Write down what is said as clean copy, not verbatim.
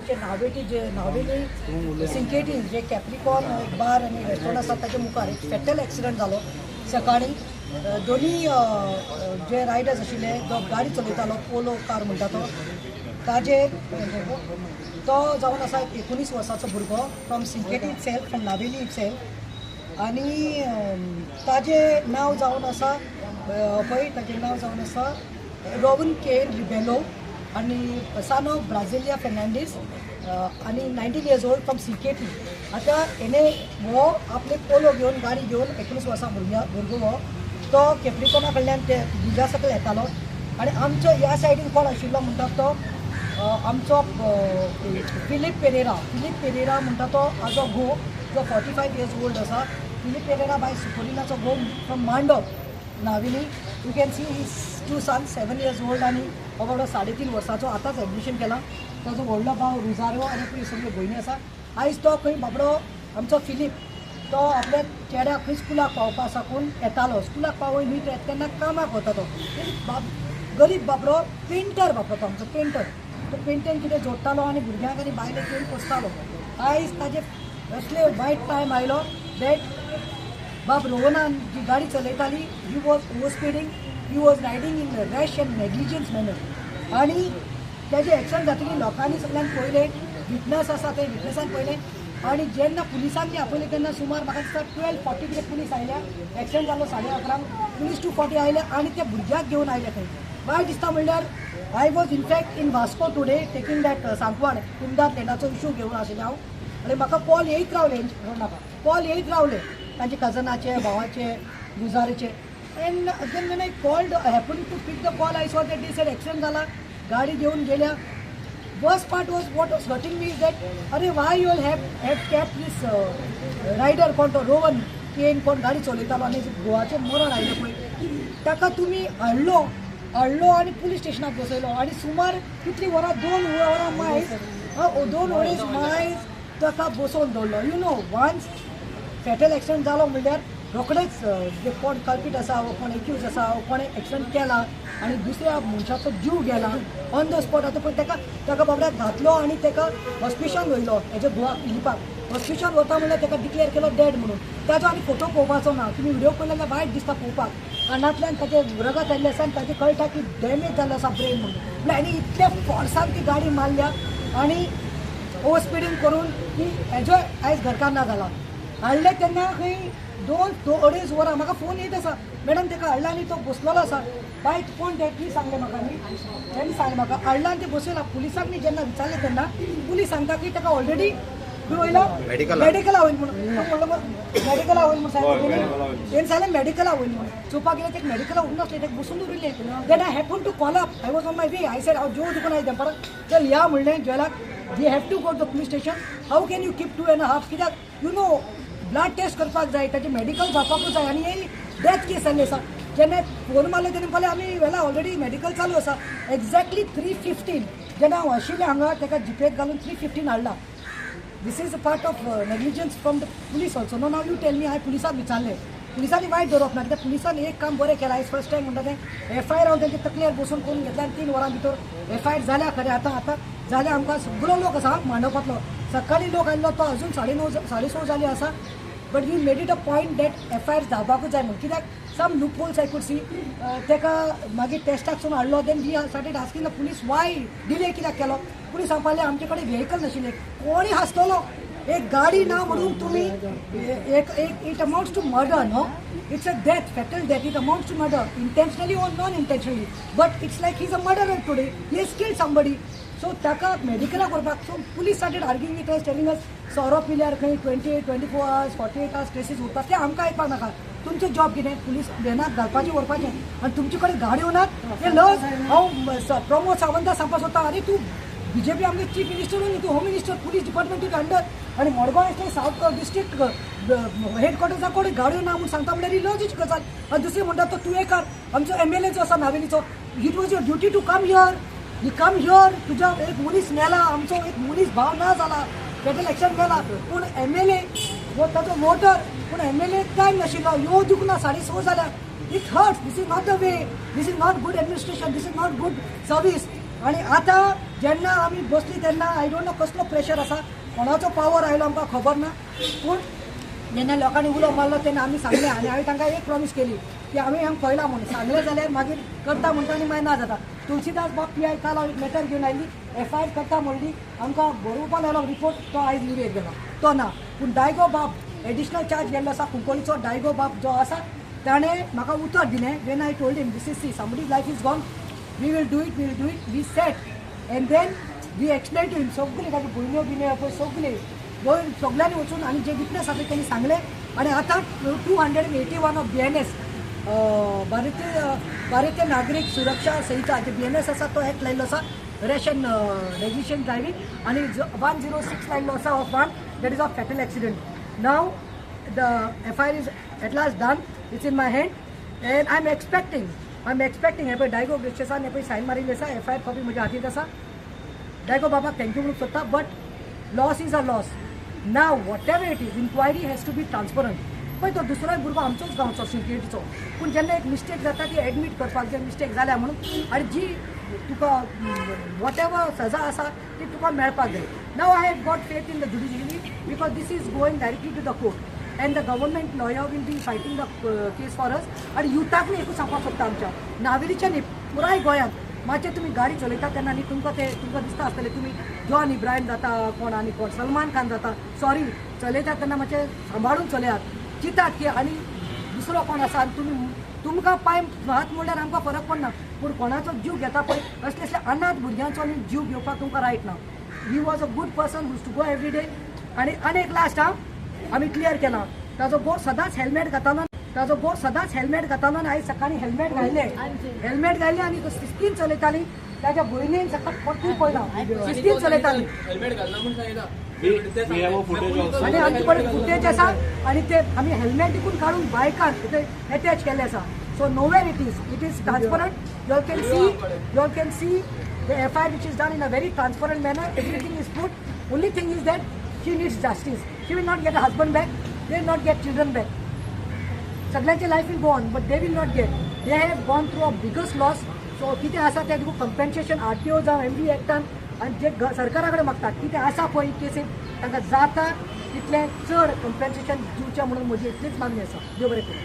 आमचे नावेटी जे नावेली सिंकेटी जे कॅप्रिकॉन एक बार आनी रेस्टॉरंट आसा ताच्या मुखार एक फेटल एक्सिडंट जालो. सकाळी दोनी जे रायडर्स आशिल्ले, जो गाडी चलयतालो पोलो कार म्हणटा तो, ताजेर तो जावन आसा 19 वर्साचो भुरगो from Sinquetim itself, from Navelim itself. आनी ताजें नांव जावन आसा पळय, ताजें नांव जावन आसा रोवन केन रिबेलो आनी सान ऑफ ब्राझिलिया फेर्नांडीस आनी 19 इयर्स ओल्ड फ्रॉम सिंकेटी. आतां हेणे हो आपले पोलो घेवन गाडी घेवन 19 वर्सां भुरगो हो तो केप्रिकॉना कडल्यान ते ब्रिजा सकयल येतालो आनी आमचो ह्या सायडीन कोण आशिल्लो म्हणटा तो आमचो फिलीप पेरेरा. फिलीप पेरेरा म्हणटा तो आजो घोव जो 45 इयर्स ओल्ड आसा. फिलीप पेरेरा बाय सुकोलिनाचो घोव from Mandop Navelim. You can see his 2 sons 7 years old आनी बाबडो 3.5 वर्साचो आतांच एडमिशन केलां. ताजो व्हडलो भाव रुजारो आनी पळय सगळ्यो भयणी आसा. आयज तो खंय बाबडो आमचो फिलीप तो आपल्या चेड्याक खंय स्कुलाक पावपा साकून येतालो. स्कुलाक पावय न्हय तो तेन्ना कामाक वता तो. गरीब बाबडो पेंटर बाबडो तो आमचो पेंटर. तो पेंटेन कितें जोडटालो आनी भुरग्यांक आनी बायलेक घेवन पोसतालो. आयज ताजे असले वायट टायम आयलो that बाब रोहनान जी गाडी चलयताली he was over speeding, he was riding in rash and negligence manner. आनी ताजे एक्सिडंट जातकीर लोकांनी सगळ्यान पळयलें, विटनस आसा ते विटनसान पळयलें. आनी जेन्ना पुलिसांनी आपयलें तेन्ना सुमार म्हाका दिसता 12:40 कितें पुलीस आयल्या. एक्सिडंट जालो 11:30, पुलीस 2:40 आयले आनी त्या भुरग्याक घेवन आयले थंय. वायट दिसता म्हणल्यार I was in fact in Vasco today taking that Sancoale कुमदार लँडाचो इशू घेवन आशिल्लें हांव. आनी म्हाका कॉल येयत रावले, नाका कॉल येयत रावले तांचे कजनाचे, भावाचे, गुजारीचे. And again when I called, happen to pick the call, I saw that they said accident जाला, गाडी घेवन गेल्या. Worst part was what was hurting me is that अरे why you all have kept this rider कोण तो रोवन can कोण गाडी चलयतालो आनी गोवाचें मरण आयलें पळय ताका तुमी हाडलो हाडलो आनी पुलीस स्टेशनाक बसयलो. आनी सुमार कितलीं वरां, 2 वरां मायज, 2-2.5 मायज ताका बसोवन दवरलो. You know once fatal accident जालो म्हणल्यार रोखडेच जे कोण कल्पीट आसा वो कोण एक्यूज आसा वो कोणें एक्सिडंट केला आनी दुसऱ्या मनशाचो जीव गेला ऑन the spot. आतां पळय ताका ताका बाबड्याक घातलो आनी ताका हॉस्पिटलान व्हयलो हेज्या घोवाक फिलिपाक. हॉस्पिटलान वता म्हणल्यार ताका डिक्लेअर केलो डेड म्हणून. ताजो आनी फोटो पळोवपाचो ना, तुमी व्हिडिओ पळयले जाल्यार वायट दिसता पळोवपाक. कानांतल्यान ताचें रगत आयिल्लें आसा आनी ताचें कळटा की डॅमेज जाल्लो आसा ब्रेन म्हणून. म्हणल्यार आनी इतल्या फोर्सान ती गाडी मारल्या आनी ओवर स्पिडींग करून ती हेजो आयज घरकार ना जाला. हाडलें तेन्ना खंय 2-2.5 वरां म्हाका फोन येत आसा, मॅडम ताका हाडला आनी तो बसलेलो आसा. बाय कोण तें ती सांगलें म्हाका न्ही, तेणी सांगलें म्हाका हाडला आनी ते बसयला. पुलिसांनी जेन्ना विचारलें तेन्ना पुलीस सांगता की ताका ऑलरेडी खंय वयला मेडिकला वयल म्हणून. म्हणलो मेडिकला वयल म्हणून सांगलें, तेणी सांगलें मेडिकला वयल म्हणून. चोवपाक गेल्यार तेका मेडिकला उरनासलें, ताका बसून दवरिल्लें. Then I happen to call up, I was on my way. I said हांव जेव दुकान आयलें परत चल या म्हणलें जेलाक, we have to go to the police station. How can you keep 2.5? कित्याक you know blood test करपाक जाय, ताचें मेडिकल जावपाकूच जाय. आनी ही डेथ केस जाल्ली आसा. जेन्ना फोन मारले तेन्ना म्हणलें आमी वेला ऑलरेडी मेडिकल चालू आसा. एक्झॅक्टली 3:15 जेन्ना हांव आशिल्लें हांगा ताका जिपेक घालून 3:15 हाडला. This is a part of negligence from the police also. No now you tell me. हांवें पुलिसाक विचारलें, पुलिसांनी वायट दवरप ना कित्याक पुलिसान एक काम बरें केलां. आयज फर्स्ट टायम म्हणटा तें एफ I R हांव तेंच्या तकलेर बसून करून घेतल्या आनी 3 वरां भितर एफ I R जाल्या खरें. आतां आतां जाल्यार आमकां सगळो लोक आसा मांडोवपांतलो. सकाळीं लोक आयिल्लो तो अजून 9:30 6:30 जाली आसा. But we made it a point that FIR जावपाकूच जाय म्हणून. कित्याक some loopholes I could see. ताका मागीर टेस्टाक सून हाडलो. Then we started asking the police why delay कित्याक केलो. पुलीस सांगपाक लागले आमचे कडेन व्हेकल नाशिल्लें. कोणी हांसतलो एक गाडी ना म्हणून तुमी एक एक it amounts to murder no. It's a death, fatal death. It amounts to murder intentionally or non intentionally, but it's like he is a murderer today, he has killed somebody. So ताका मेडिकलाक व्हरपाक. So police started arguing with us, telling us सोरो पिल्यार खंय 28, 24 hours, 48 hours traces उरतात. ते आमकां आयकपाक नाका. तुमचें जॉब कितें, पुलीस व्हॅनाक घालपाचें व्हरपाचें आनी तुमचे कडेन गाडयो नात. ते लज हांव प्रमोद सावंता सांगपाक सोदता, आरे तूं बीजेपी आमगे चीफ मिनिस्टर न्ही, तूं होम मिनिस्टर, पुलीस डिपार्टमेंट तुजे अंडर. आनी मडगांव इसलें सावथ डिस्ट्रिक्ट हेडक्वॉर्टर्सा कडेन गाडयो ना म्हूण सांगता म्हणल्यार ही लजेची गजाल. आनी दुसरें म्हणटा तो तुयेकार आमचो एमएलए जो आसा नावेलीचो, it was your duty to come here. You come here. तुज्या एक मनीस मेला, आमचो एक मनीस भाव ना जाला, फेटल एक्सिडंट मेला, पूण एमएलए हो ताचो वोटर, पूण एमएलए टायम नाशिल्लो, यो दिवंक ना. 6:30 जाल्यार. It hurts. This is not the way, this is not good administration, this is not good service. आनी आतां जेन्ना आमी बसली तेन्ना I don't know कसलो प्रेशर आसा, कोणाचो पावर आयलो आमकां खबर ना, पूण जेन्ना लोकांनी उलो मारलो तेन्ना आमी सांगलें आनी हांवें तांकां एक प्रॉमीस केली की आमी हांगा पळयलां म्हणून सांगलें जाल्यार मागीर करता म्हणटा आनी मागीर ना जाता. तुलसीदास बाब पी I काल हांव एक लेटर घेवन आयली, एफ I R करता म्हणली, आमकां बरोवपा लागलो रिपोर्ट, तो आयज लिवेक गेलो तो ना. पूण डायगो बाब एडिशनल चार्ज गेल्लो आसा कुंकळीचो, डायगो बाब जो आसा ताणें म्हाका उतर दिलें. When I told him this is see somebody's life is gone, we will do it, we will do it, we sat and then we explain to him. सगळी ताजी भयण्यो बिण्यो पळय सगळी गोंय सगळ्यांनी वचून आनी जे विटनस आसा तेणी सांगलें. आनी आतां 281 ऑफ BNS भारतीय नागरीक सुरक्षा संहिता जे BNS आसा तो एक्ट लायिल्लो आसा रेशन रेजिस्ट्रेशन ड्रायव्हिंग आनी 106 लायिल्लो आसा of 1 that is of fatal accident. Now the FIR is at last done, it's in my hand and I am expecting हे पळय डायगो ग्रेशियसान हे पळय सायन मारिल्ली आसा, FIR copy म्हज्या हातींत आसा. डायगो बाबाक thank you म्हणूंक सोदता, but loss is a loss. Now whatever it is, inquiry has to be transparent. पळय तो दुसरोय भुरगो आमचोच गांवचो सिंकेटीचो, पूण जेन्ना एक मिस्टेक जाता ती एडमीट करपाक जाय मिस्टेक जाल्या म्हणून, आनी जी तुका what ever सजा आसा ती तुका मेळपाक जाय. Now I have got faith in the judiciary because this is going directly to the court and the government lawyer will be fighting the case for us. आनी युथाक न्ही एकूच सांगपाक सोदता, आमच्या नावेलीच्या न्ही पुराय गोंयांत मातशें तुमी गाडी चलयता तेन्ना न्ही तुमकां ते तुमकां दिसता आसतलें तुमी जॉन इब्राहिम जाता कोण आनी कोण सलमान खान जाता, सॉरी चलयता तेन्ना मातशें सांबाळून चलयात, चिंतात की आनी दुसरो कोण आसा आनी तुमी तुमकां पांय हात मोडल्यार आमकां फरक पडना, पूण कोणाचो जीव घेता पळय असले असले अनाथ भुरग्यांचो आनी जीव घेवपाक तुमकां रायट ना. He was a good person who's to go every day. आनी आनी एक लास्ट हांव आमी क्लियर केला, ताजो घोव सदांच हेल्मेट घातालो, ताजो घोव सदांच हेल्मेट घातालो आनी आयज सकाळीं हेल्मेट घायलें, हेल्मेट घायलें आनी तो शिस्तीन चलयताली. ताज्या भयणीन सकाळ परतूय पळयला शिस्तीन चलयताली आनी आमचे कडेन फुटेज आसा आनी ते आमी हेल्मेट देखून काडून बायकार ते एटॅच केल्ले आसा. So nowhere it is, it is transparent. You all can see, you all can see the FIR which is done in a very transparent manner. Everything is put. Only thing is that she needs justice. She will not get a husband back, they will not get children back. सगळ्यांचे life will go on, but they will not get. They have gone through a biggest loss. So कितें आसा तें तुका compensation RTO जावं MV एक्टान आनी जे सरकारा कडेन मागतात कितें आसा पळय केसीन तांकां जाता तितलें चड कंपेन्सेशन दिवचें म्हणून म्हजी इतलीच मागणी आसा. देव बरें करूं.